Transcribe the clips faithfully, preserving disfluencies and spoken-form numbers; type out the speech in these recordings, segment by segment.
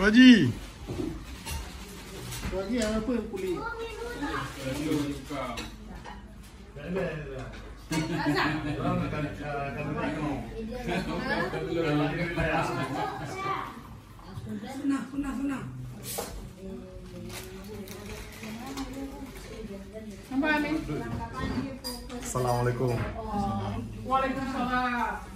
Haji. Haji, apa yang kulit? Sunah, sunah, sunah. Assalamualaikum. Waalaikumsalam.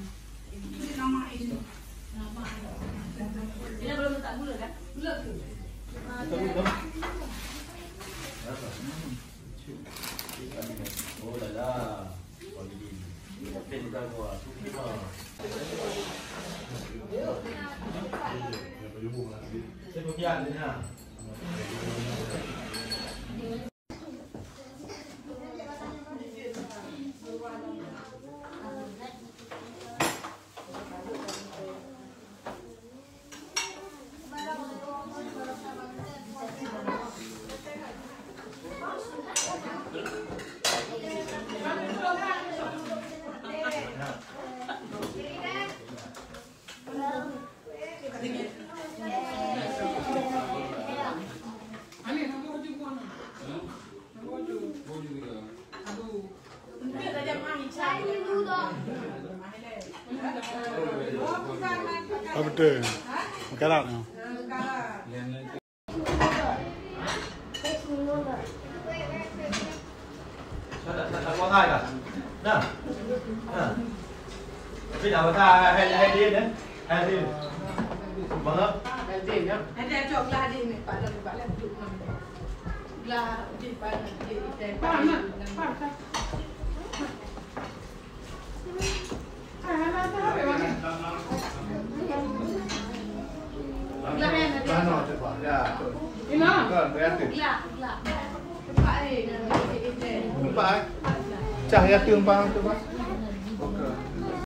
Apa betul? Makarat ni. Dah, dah, dah, dah, dah. Dah. Ha. Tapi dah masak, hai, hai, hai, dia, eh. Hai, dia. Mana? Hai, dia, ya. Nanti acok belah dia ni, Pak Lon, Pak Lon duduk mana? Belah dia, Pak Lon, dia, dia, Pak Lon. Pak Lon, Pak Lon. Cah ya tu umpang tu, Pak.